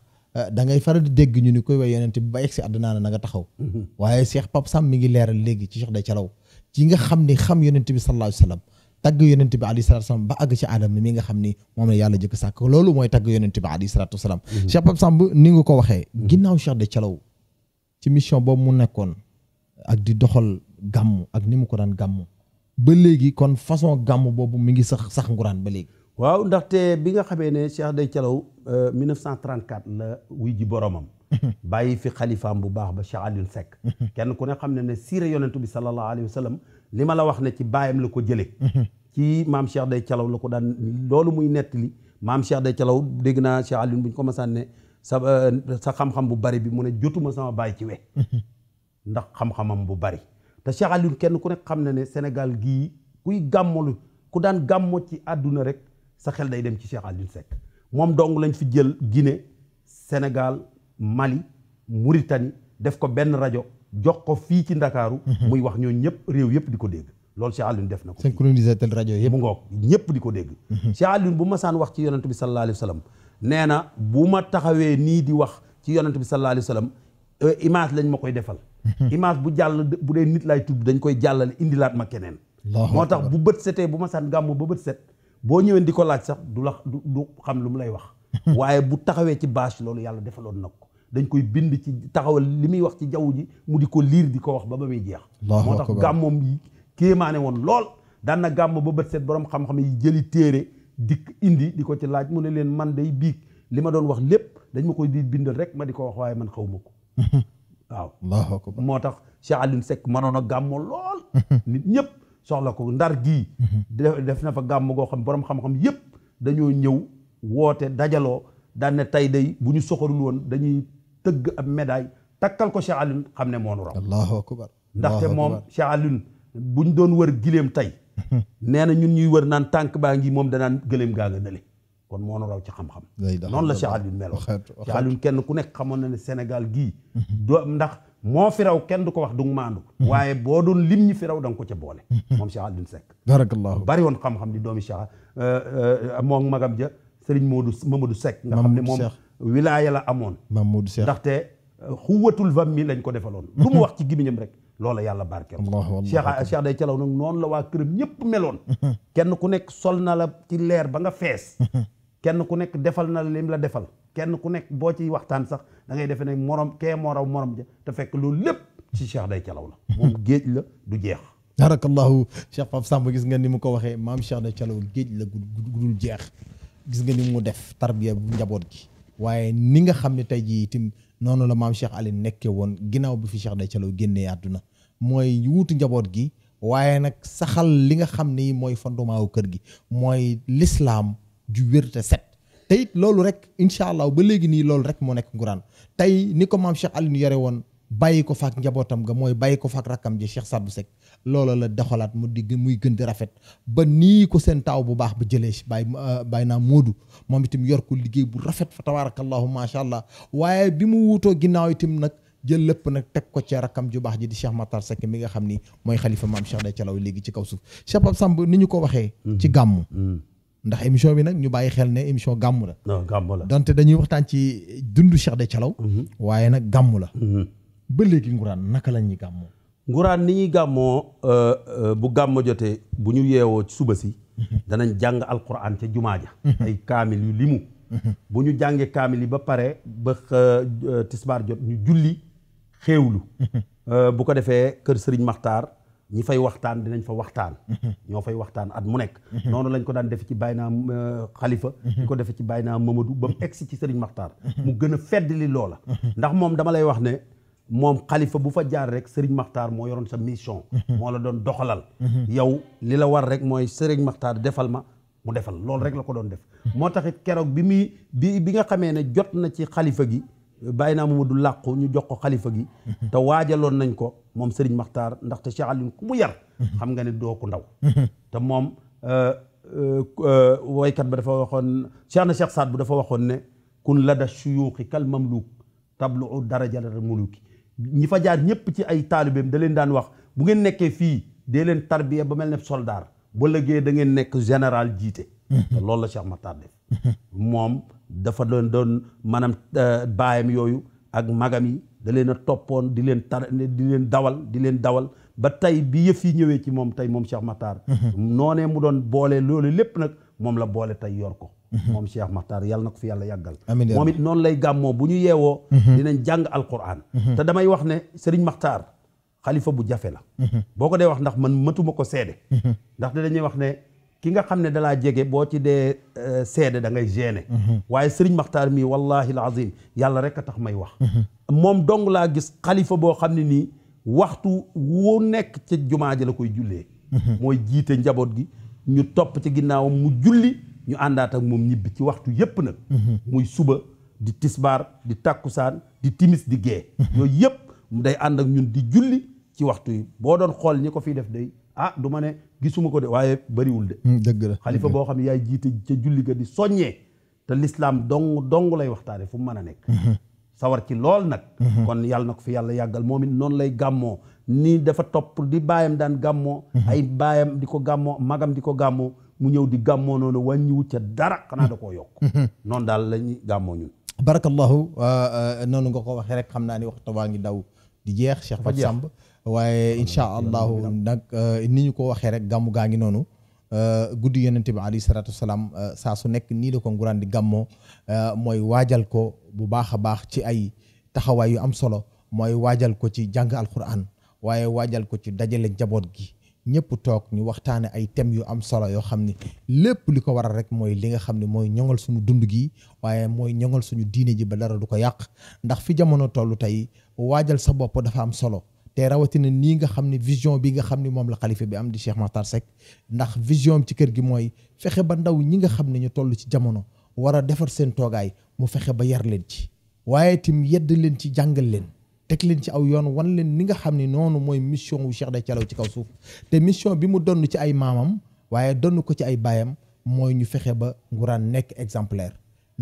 da ngay faral di dégg ñu ni koy way yonent bi ba egg si àdduna na nga taxaw waaye Cheikh Pape Sam mi ngi leeral léegi ci Cheikh Day Thialaw ci nga xam ne xam yonent bi sallallahu alayhi wa sallam tagg yonent bi alayhi salaatu wasalaam ba àgg ci aadama mi nga xam ni moom la yàlla jëkk sàkk loolu mooy tagg yonent bi alayhi salaatu wasalaam Cheikh Pape Samb ni nga ko waxee ginnaaw Cheikh Day Thialaw ci mission boobu mu nekkoon ak di doxal gàmmu ak ni mu ko daan gàmmu ba léegi kon façon gàmmu boobu mi ngi sax Nguraan ba léegi waaw ndaxte bi nga xamee ne Cheikh Day Thialaw 1934 la wuy ji boromam bàyyi fi xalifaam bu baax ba Cheikh Alioune Seck kenn ku ne xam ne siira yonent bi sallallahu alayhi wa sallam li ma la wax ne ci baayam la ko jëlee ci maam Cheikh Day Thialaw la ko daan loolu muy nettali maam Cheikh Day Thialaw dégg naa Cheikh Alioune bu ñu ko masaan ne sa xam-xam bu bari bi mu ne jotuma sama baay ci we ndax xam-xamam bu bari te Cheikh Alioune kenn ku ne xam ne Sénégal gii kuy gàmmalu ku daan gàmmo ci àdduna rek sa xel day dem ci Cheikh Alioune Seck moom dong lañ fi jël Guinée Sénégal Mali Mauritanie def ko benn rajo jox ko fii ci Ndakaaru muy wax ñoo ñëpp réew yëpp di ko dégg loolu Cheikh Alioune def na ko synchronisateur rajo yëpp mu ngoog ñëpp di ko dégg Cheikh Alioune bu masaan wax ci yonent bi sallallahu alayhi wa sallam nee na bu ma taxawee nii di wax ci yonent bi sallallahu alayhi wa sallam image lañ ma koy defal image bu jàll bu dee nit lay tudd dañ koy jàllale indilaat ma keneen moo tax bu bët setee bu masaan gàmmu ba bët set boo ñëwee di ko laaj sax du xam lu mu lay wax waaye bu taxawee ci bâche loolu yàlla defaloon nag ko dañ koy bind ci taxawal li muy wax ci jaww ji mu di ko liir di ko wax ba muy jeex moo tax gàmmoom yi kéemaane woon lool daan na gàmm ba bët set borom xam-xam yi jëli téere dikk indi di ko ci laaj mu ne leen man day biig li ma doon wax lépp dañ ma koy di bindal rek ma di ko wax waaye man xaw ma ko waaw moo tax Cheikh Alioune Seck mënoon a gàmmoo lool nit ñëpp soxla ko Ndar gii def na fa gàmm goo xam borom xam-xam yëpp dañoo ñëw woote dajaloo daan ne tey day bu ñu soxorul woon dañuy tëgg ab médaille takkal ko Cheikh Alioune xam ne moonu raw allahu akbar ndaxte moom Cheikh Alioune buñ doon wër gileem tey nee na ñun ñuy wër naan tànk baa ngi moom danaan gëleem gaa nga nële kon moo nu raw ci xam-xam noonu la Cheikh Alioune meloon Cheikh Alioune kenn ku nekk xamoon na ne Sénégal gii do ndax moo fi raw kenn du ko wax du maandu waaye boo doon lim ñi fi raw da nga ko ca boole moom Cheikh Alioune Seck barakallahu bari woon xam-xam di doomi Cheikh moom magam ja Serigne Mamadou Seck nga xam ne moom wilaaya la amoon Mamadou Seck ndaxte xuwatul fam mi lañ ko defaloon lu mu wax ci gémmiñam rek loola yàlla barkeel Cheikh day calaw nag noonu la waa këram ñëpp meloon kenn ku nekk sol na la ci leer ba nga fees kenn ku nekk defal na la lim la defal kenn ku nekk boo ci waxtaan sax da ngay defe ne morom kee moo raw morom ja te fekk loolu lépp ci Cheikh day calaw la moom géej la du jeex barakallahu Cheikh Pape Samb gis nga ni mu ko waxee maam Cheikh day calaw géej la gudul jeex gis nga ni mu def tarbiya bu njaboot gi waaye ni nga xam ne tey jii itam noonu la maam Cheikh Alioune nekkee woon ginnaaw bi fi Cheikh day calaw génnee àdduna mooy wuutu njaboot gi waaye nag saxal li nga xam ne mooy fondement wu kër gi mooy l'islam ju wér te set te it loolu rek incha allah ba léegi nii loolu rek moo nekk nguraan tey ni ko maam Cheikh Alioune yore woon bàyyi ko faak njabootam nga mooy bàyyi ko faak rakkam ji Cheikh Sadou Seck loola la doxalaat mu di muy gën di rafet ba nii ko seen taaw bu baax ba jëlee bàyyi naa Moodu moom itam yor ko liggéey bu rafet fa tabarakallahu macha allah waaye bi mu wuutoo ginnaaw itam nag jël lépp nag teg ko ci rakkam ju baax ji di Cheikh Matar Seck mi nga xam ni mooy xalifa maam Cheikh day calaw léegi ci kaw suuf Cheikh Pape Samb ni ñu ko waxee ci gàmmu ndax émission bi nag ñu bàyyi xel ne émission gàmmu la gàmmu la donte dañuy waxtaan ci dundu Cheikh day calaw waaye nag gàmmu la ba léegi nguraan naka la ñuy gàmmoo nguraan ni ñuy gàmmoo bu gàmmo jotee bu ñu yeewoo ci suba si danañ jàng alquran ca jumaa ja ay kaamil yu limu bu ñu jàngee kaamil yi ba pare ba tisbaar jot ñu julli xéewlu bu ko defee kër Sëriñ Maxtaar ñi fay waxtaan dinañ fa waxtaan ñoo fay waxtaan at mu nekk noonu lañ ko daan def ci bàyyi naa xalifa di ko defe ci bàyyi naa Mamadou ba mu egsi ci Sëriñ Maxtaar mu gën a feddali loola ndax moom dama lay wax ne moom xalifa bu fa jaar rek Serigne Makhtar moo yoroon sa mission moo la doon doxalal yow li la war rek mooy Serigne Makhtar defal ma mu defal loolu rek la ko doon def moo taxit keroog bi nga xamee ne jot na ci xalifa gi bàyyi naa Mamadou làqu ñu jox ko xalifa gi te waajaloon nañ ko moom Serigne Makhtar ndaxte Cheikh Alioune ku mu yar xam nga ne doo ko ndaw te moom woykat ba dafa waxoon Cheikh Saad bu dafa waxoon ne kun lada shuyuuxi kal mamluuk tablu darajal muluki ñi fa jaar ñëpp ci ay taalibeem da leen daan wax bu ngeen nekkee fii dee leen tarbiya ba mel ne soldaar ba léegi da ngeen nekk général jiite te loolu la Cheikh Makhtar def moom dafa doon maanaam baayam yooyu ak magam yi da leen a toppoon di leen dawal ba tey bi yëf yi ñëwee ci moom tey moom Cheikh Makhtar noonee mu doon boole loolu lépp nag moom la boole tey yor ko moom Cheikh Makhtar yàlla na ko fi yàlla yàggal moom it noonu lay gàmmoo bu ñu yeewoo dinañ jàng alquran te damay wax ne Serigne Makhtar xalifa bu jafe la boo ko dee wax ndax man matuma ko seede ndax dañuy wax ne ki nga xam ne dalaa jege boo ci dee seede da ngay gêné waaye Serigne Makhtar mii wallahi alazim yàlla rek a tax may wax moom dong laa gis xalifa boo xam ne nii waxtu wu nekk ca jumaa ji la koy jullee mooy jiite njaboot gi ñu topp ci ginnaawam mu julli ñu àndaat ak moom ñibbi ci waxtu yépp nag muy suba di tisbaar di takkusaan di timis di gee yooyu yépp day ànd ak ñun di julli ci waxtu yi boo doon xool ñi ko fiy def day du ma ne gisuma ko de waaye bariwul de dëgg la xalifa boo xam ne yaay jiite ca julli ga di soññee te l'islam dong lay waxtaane fu mu mën a nekk sawar ci lool nag kon yàlla na ko fi yàlla yàggal moom it noonu lay gàmmoo nii dafa topp di baayam daan gàmmoo ay baayam di ko gàmmoo magam di ko gàmmoo mu ñëw di gàmmoo noonu wàññiwu ca dara xanaa da koo yokk noonu daal la ñuy gàmmoo ñun barakallahu noonu nga ko waxee rek xam naa ni waxtu waa ngi daw di jeex Cheikh Pape Samb waaye incha allahu nag ni ñu ko waxee rek gàmmu gaa ngi noonu guddi yonente bi alayhi salaatu wasalaam saa su nekk nii la ko nguraan di gàmmoo mooy waajal ko bu baax a baax ci ay taxawaay yu am solo mooy waajal ko ci jàng alquran waaye waajal ko ci dajale njaboot gi ñëpp toog ñu waxtaane ay thèmes yu am solo yoo xam ne lépp li ko waral rek mooy li nga xam ne mooy ñoŋal suñu dund gi waaye mooy ñoŋal suñu diine ji ba dara du ko yàq ndax fi jamono toll tey waajal sa bopp dafa am solo te rawatina nii nga xam ne vision bi nga xam ne moom la xalifa bi am di Cheikh Makhtar Seck ndax vision ci kër gi mooy fexe ba ndaw ñi nga xam ne ñu toll ci jamono war a defar seen toogaay mu fexe ba yar leen ci waaye tim yedd leen ci jàngal leen teg leen ci aw yoon wan leen ni nga xam ne noonu mooy mission wu Cheikh day calaw ci kaw suuf te mission bi mu donn ci ay maamam waaye donn ko ci ay baayam mooy ñu fexe ba nguraan nekk exemplaire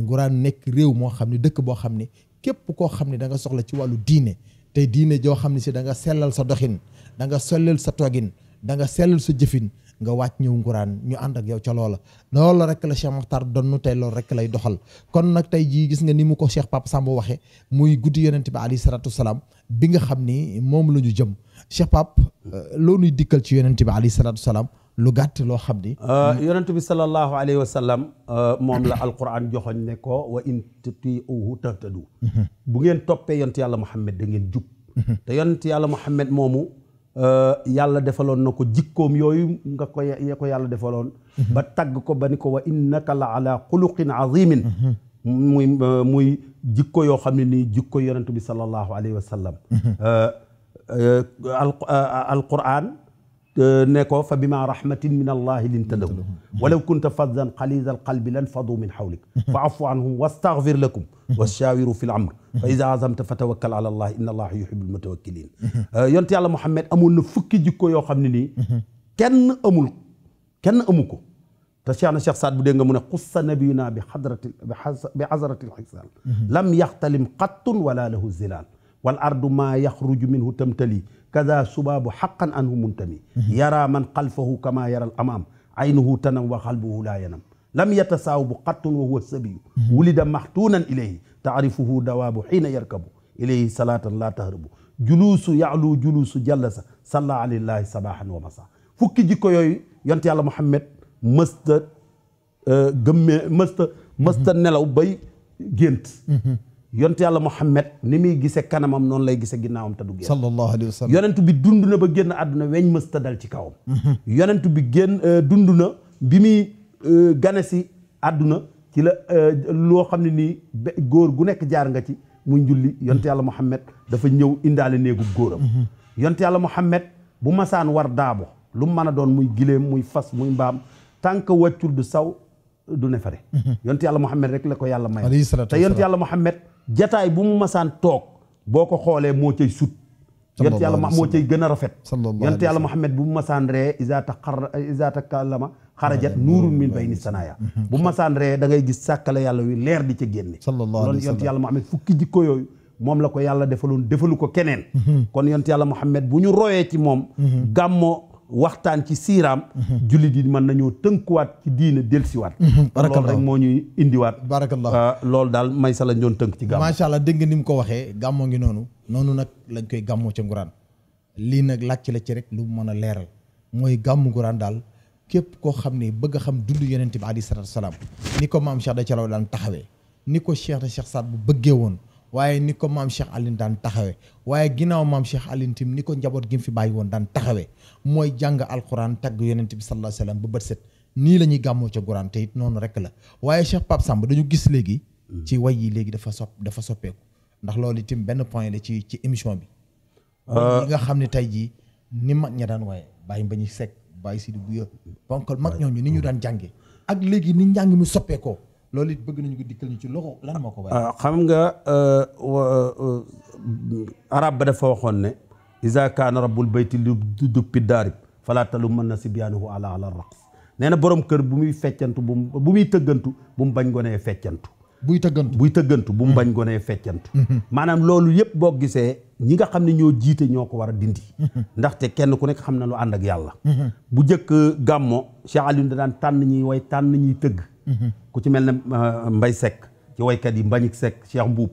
nguraan nekk réew moo xam ne dëkk boo xam ne képp koo xam ne da nga soxla ci wàllu diine tey diine joo xam ne si da nga sellal sa doxin da nga sellal sa toogin da nga sellal sa jëfin nga wàcc ñëw nguraan ñu ànd ak yow ca loola loolu rek la Cheikh Makhtar donnu tey loolu rek lay doxal kon nag tey jii gis nga ni mu ko Cheikh Pape Samba waxee muy guddi yonent bi alayhi salaatu wasalaam bi nga xam ni moom la ñu jëm Cheikh Pape loo nuy dikkal ci yonent bi alayhi salaatu wasalaam lu gàtt loo xam ni yonent bi sallallahu alayhi wa sallam moom la alquran joxoñ ne ko wa in tutiuhu tahtadu bu ngeen toppee yonent yàlla Muhammad da ngeen jub te yonent yàlla Muhammad moomu yàlla defaloon na ko jikkoom yooyu nga ko yàlla defaloon ba tagg ko ba ni ko wa innaka la ala xuluqin azimin muy jikko yoo xam ne nii jikko yonent bi sallallahu alayhi wa sallam alquran ne ko fa bima rahmatin min allahi lintadaw walaw kunta faddan xaliza alqalbi lan fadu min hawlik fa afu anhum wastaghfir lakum washawiru fi l amr fa ida azamta fa tawakkal ala allah inna allaha yuhibbul mutawakkilin yonent yàlla Muhammad amoon na fukki jikko yoo xam ne nii kenn amu ko te Cheikh na Cheikh Saad bu dégg nga mu ne xussa nabiyuna bi xadratil xisaal lam yaxtalim qattun wala lahu zilal wal ardu ma yaxruju minhu tamtali kada subaabu xaqan anhu muntami yara man xalfahu kama yara al amaam aynuhu tanam wa xalbuhu laa yanam lam yatasaawabu qattun wa huwa sabiyu wulida maxtuunan ilayhi taarifuhu dawaabu xiina yarkabu ilayhi salaatan laa tahrabu juluusu yaalu juluusu jallasa salla alayhi sabahan wa masa fukki jikko yooyu yonent yàlla Muhammad mësta gëmmee mësta nelaw bay gént yonent yàlla Muhammad ni muy gise kanamam noonu lay gise ginnaawam te du génn sallallahu alayhi wa sallam yonent bi dund na ba génn àdduna weñ mësta dal ci kawam yonent bi dund na bi muy gane si àdduna ci la loo xam ne nii góor gu nekk jaar nga ci muy njulli yonent yàlla Muhammad dafa ñëw indaale néegu góoram yonent yàlla Muhammad bu masaan war daabo lu mu mën a doon muy giléem muy fas muy mbaam tànk wàccul du saw du nefare yonent yàlla Muhammad rek la ko yàlla may te yonent yàlla Muhammad jataay bu mu masaan toog boo ko xoolee moo cay sut yonent yàlla moo cay gën a rafet yonent yàlla Muhammad bu mu masaan ree iza takallama xarajat nuurun min bayni sanaaya bu mu masaan ree da ngay gis sàkkale yàlla wi leer di ca génne loolu yonent yàlla Muhammad fukki jikko yooyu moom la ko yàlla defalu ko keneen kon yonent yàlla Muhammad bu ñu royee ci moom gàmmoo waxtaan ci siiraam jullit yi mën nañoo tënkuwaat ci diine delsiwaat loolu rek moo ñuy indiwaat barakallah loolu daal may sa lañ doon tënk ci gàmmo macha allah dégg nga ni mu ko waxee gàmmoo ngi noonu nag lañ koy gàmmoo ca nguraan lii nag làcc la ci rek lu mën a leeral mooy gàmmu nguraan daal képp koo xam ne bëgg a xam dund yonent bi alayhi salaatu salaam ni ko maam Cheikh da Calaw daan taxawee ni ko Cheikh na Cheikh Saad bu bëggee woon waaye ni ko maam Cheikh Alioune daan taxawee waaye ginnaaw maam Cheikh Alioune tim ni ko njaboot gi mu fi bàyyi woon daan taxawee mooy jàng alquran tagg yonent bi sallallahu alayhi wasallam ba bët set nii la ñuy gàmmoo ca nguraan te it noonu rek la waaye Cheikh Pape Samba dañu gis léegi ci way yi léegi dafa soppeeku ndax loolu itam benn point la ci émission bi yi nga xam ne tey jii ni mag ña daan waaye bàyyi Mbañi Seck bàyyi Sidi Bouya ponkal mag ñooñu ni ñu daan jànge ak léegi ni njàng mi soppeekoo loolu it bëgg nañu ko dikkal ñu ci loxo lan moo ko bàyyi xam nga arab ba dafa waxoon ne iza kaana rabbul bayti li duppi daarib falaa talumanna sibyaanahu ala raqs nee na borom kër bu muy feccantu bu muy tëggantu bu mu bañ gonee feccantu buy tëggantu bu mu bañ gonee feccantu maanaam loolu yëpp boo gisee ñi nga xam ne ñoo jiite ñoo ko war a dindi ndaxte kenn ku nekk xam na lu ànd ak yàlla bu njëkk gàmmo Cheikh Alioune da daan tànn ñiy way tànn ñiy tëgg ku ci mel ne Mbay Seck ci waykat yi Mbañik Seck Cheikh Mbuub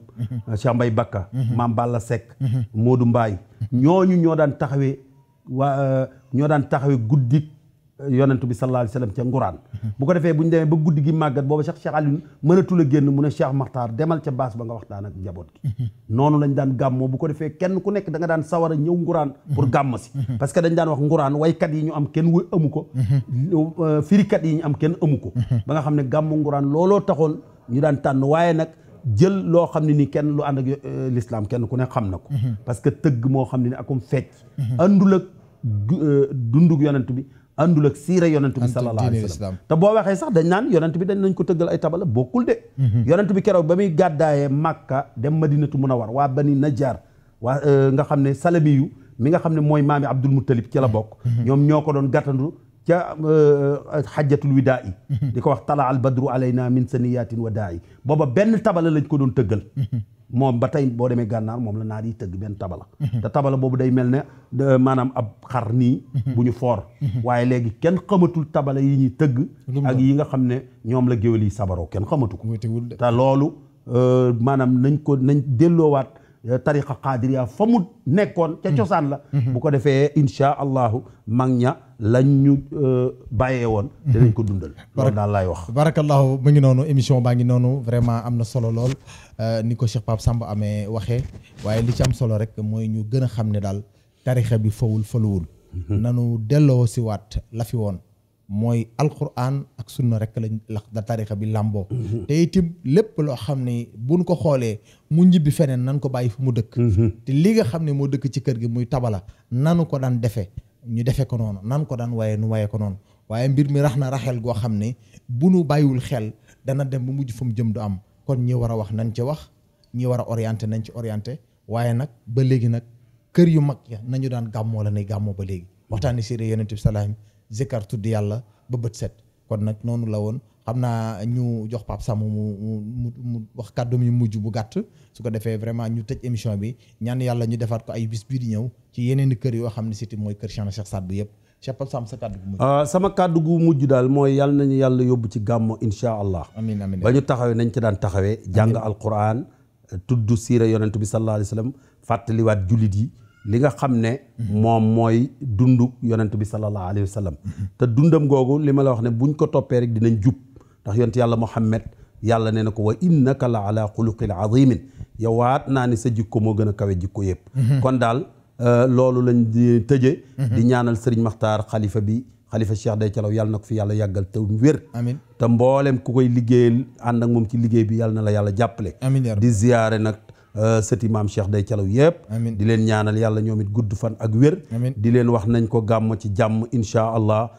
Cheikh Mbay Bakka Maam Balla Seck Moodu Mbaay ñooñu ñoo daan taxawee guddi yonent bi sallallahu alayhi wa sallam ca nguraan bu ko defee bu ñu demee ba guddi gi màggat booba Cheikh Alioune mënatul a génn mu ne Cheikh Makhtar demal ca baas ba nga waxtaan ak njaboot gi noonu lañ daan gàmmoo bu ko defee kenn ku nekk da nga daan sawar a ñëw nguraan pour gàmm si parce que dañ daan wax nguraan waykat yi ñu am kenn amu ko firikat yi ñu am kenn amu ko ba nga xam ne gàmmu nguraan looloo taxoon ñu daan tànn waaye nag jël loo xam ne ni kenn lu ànd ak l'islam kenn ku ne xam na ko parce que tëgg moo xam ne ni akum fecc àndul ak dundug yonent bi àndul ak siira yonent bi sallallahu alayhi wa sallam te boo waxee sax dañ naan yonent bi dañ nañ ko tëggal ay tabala bokkul de yonent bi keroog ba muy gàddaayee Makka dem Madinatu Munawwar waa Bani Najjar waa nga xam ne Salamiyu mi nga xam ne mooy maami Abdul Muttalib ci la bokk ñoom ñoo ko doon gàttandu ca xajjatul widaa yi di ko wax tala al badru alayna min saniyatin wadaa yi booba benn tabala lañ ko doon tëggal moom ba tey boo demee gànnaar moom la naar yi tëgg benn tabala te tabala boobu day mel ne maanaam ab xar nii bu ñu foor waaye léegi kenn xamatul tabala yi ñuy tëgg ak yi nga xam ne ñoom la géwél yi sabaroo kenn xamatu ko te loolu maanaam nañ delloowaat tariqa qaadiriya fa mu nekkoon ca cosaan la bu ko defee insha allahu mag ña lañ ñu bàyyee woon dinañ ko dundal loolu daal laay wax barakallahu mu ngi noonu émission baa ngi noonu vraiment am na solo lool ni ko Cheikh Pape Samba amee waxee waaye li ci am solo rek mooy ñu gën a xam ne daal tarixa bi fawul faluwul nanu delloo si waat la fi woon mooy alquran ak sunna rek lañ la tarixa bi làmboo te itam lépp loo xam ne buñ ko xoolee mu njibbi feneen nan ko bàyyi fu mu dëkk te li nga xam ne moo dëkk ci kër gi muy tabala nanu ko daan defe ñu defe ko noonu nan ko daan waye nu waye ko noonu waaye mbir mi rax na raxel goo xam ne bu nu bàyyiwul xel dana dem bu mujj fa mu jëm du am kon ñi war a wax nañ ci wax ñi war a orienté nañ ci orienté waaye nag ba léegi nag kër yu mag ya nañu daan gàmmoo la nay gàmmoo ba léegi waxtaani siré yonent bi salaam zikar tudd yàlla ba bët set kon nag noonu la woon xam naa ñu jox Pape Samba mu wax kàddu mi mujj bu gàtt su ko defee vraiment ñu tëj émission bi ñaan yàlla ñu defaat ko ay bis bii di ñëw ci yeneen kër yoo xam ne siti mooy kër Cheikh Saad bu yëpp Cheikh Pape Samba sa kàddu gu mujj sama kàddu gu mujj daal mooy yàlla nañu yàlla yóbbu ci gàmmo insha allah amiin amiin ba ñu taxawee nañ ci daan taxawee jàng alquran tudd siira yonent bi sallallahu alayhi wa sallam fàttaliwaat jullit yi li nga xam ne moom mooy dundu yonent bi sallallahu alayhi wa sallam te dundam googu li ma la wax ne buñ ko toppee rek dinañ jub ndax yonent yàlla Muhammad yàlla nee na ko wa innaka la ala xuluqin azimin yow waat naa ni sa jikko moo gën a kawe jikko yëpp kon daal loolu lañ di tëje di ñaanal Serigne Makhtar xalifa bi xalifa Cheikh Day Calaw yàlla na ko fi yàlla yàggal te wér amiin te mboolem ku koy liggéeyal ànd ak moom ci liggéey bi yàlla na la yàlla jàppale amiin di ziyaare nag sëti maam Cheikh Day Calaw yëpp di leen ñaanal yàlla ñoom it gudd fan ak wér di leen wax nañ ko gàmm ci jàmm insha allah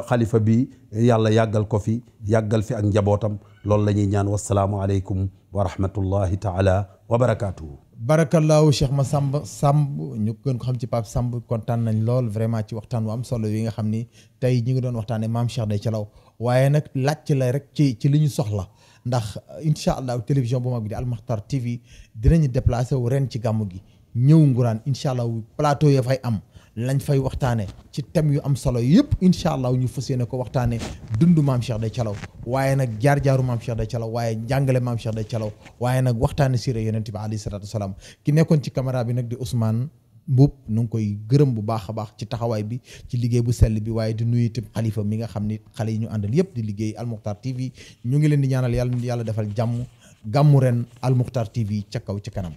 xalifa bi yàlla yàggal ko fi yàggal fi ak njabootam loolu la ñuy ñaan wasalaamu aleykum wa rahmatullahi taala wa barakaatuhu barakallahu Cheikh Massamba Samb ñu gën ko xam ci Pape Samb kontaan nañ lool vraiment ci waxtaan wu am solo yi nga xam ni tey ñi ngi doon waxtaane maam Cheikh Day Calaw waaye nag laajte la rek ci li ñu soxla ndax incha allah télévision bu mag bi di Al Makhtar TV dinañu déplacé wu ren ci gàmmu gi ñëw nguraan incha allah plateau ya fay am lañ fay waxtaane ci thème yu am solo yëpp incha allah ñu fas yéene ko waxtaane dundu maam Cheikh Day Calaw waaye nag jaar-jaaru maam Cheikh Day Calaw waaye njàngale maam Cheikh Day Calaw waaye nag waxtaane siira yonent bi alayhi salaatu wasalaam ki nekkoon ci caméra bi nag di Ousmane Mbuub nu ngi koy gërëm bu baax a baax ci taxawaay bi ci liggéey bu sell bi waaye di nuyu itam xalifa mi nga xam ni xale yi ñu àndal yëpp di liggéey Al Makhtar TV ñu ngi leen di ñaanal yàlla defal jàmm gàmmu ren Al Makhtar TV ca kaw ci kanam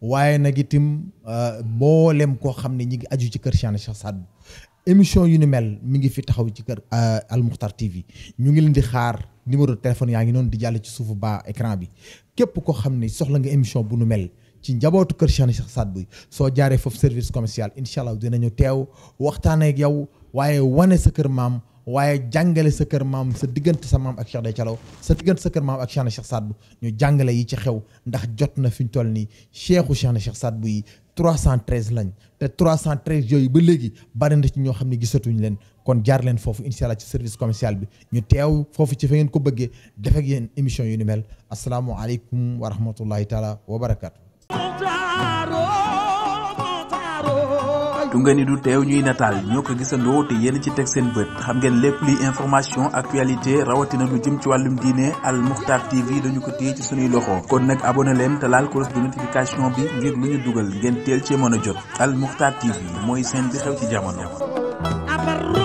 waaye nag itam mboolem koo xam ne ñi ngi aju ci kër Cheikh Saad bu émission yu ni mel mi ngi fi taxaw ci kër Al Makhtar TV ñu ngi leen di xaar numéro de téléphone yaa ngi noonu di jàll ci suufu bas écran bi képp koo xam ne soxla nga émission bu nu mel ci njabootu kër Cheikh Saad bu soo jaaree foofu service commercial incha allah dinañu teew waxtaanee ak yow waaye wane sa kër maam waaye jàngale sa kër maam sa diggante sa maam ak Cheikh Day Calaw sa diggante sa kër maam ak Cheikh Saad bu ñu jàngale yi ci xew ndax jot na fi ñu toll nii Cheikh Saad bu yi 313 lañ te 313 yooyu ba léegi bari na ci ñoo xam ne gisatuñ leen kon jaar leen foofu incha allah ci service commercial bi ñu teew foofu ci fa ngeen ko bëggee def ak yéen émission yu ni mel asalaamualeykum wa rahmatullahi taala wa barakaatu. du ngeen ni du teew ñuy nataal ñoo ko gisandoo te yéen ci teg seen bët xam ngeen lépp luy information actualité rawatina lu jëm ci wàllum diine Al Makhtar TV dañu ko téye ci suñuy loxo kon nag abonné leen te laal cloche de notification bi ngir lu ñu dugal ngeen teel cee mën a jot Al Makhtar TV mooy seen bi xew ci jamono.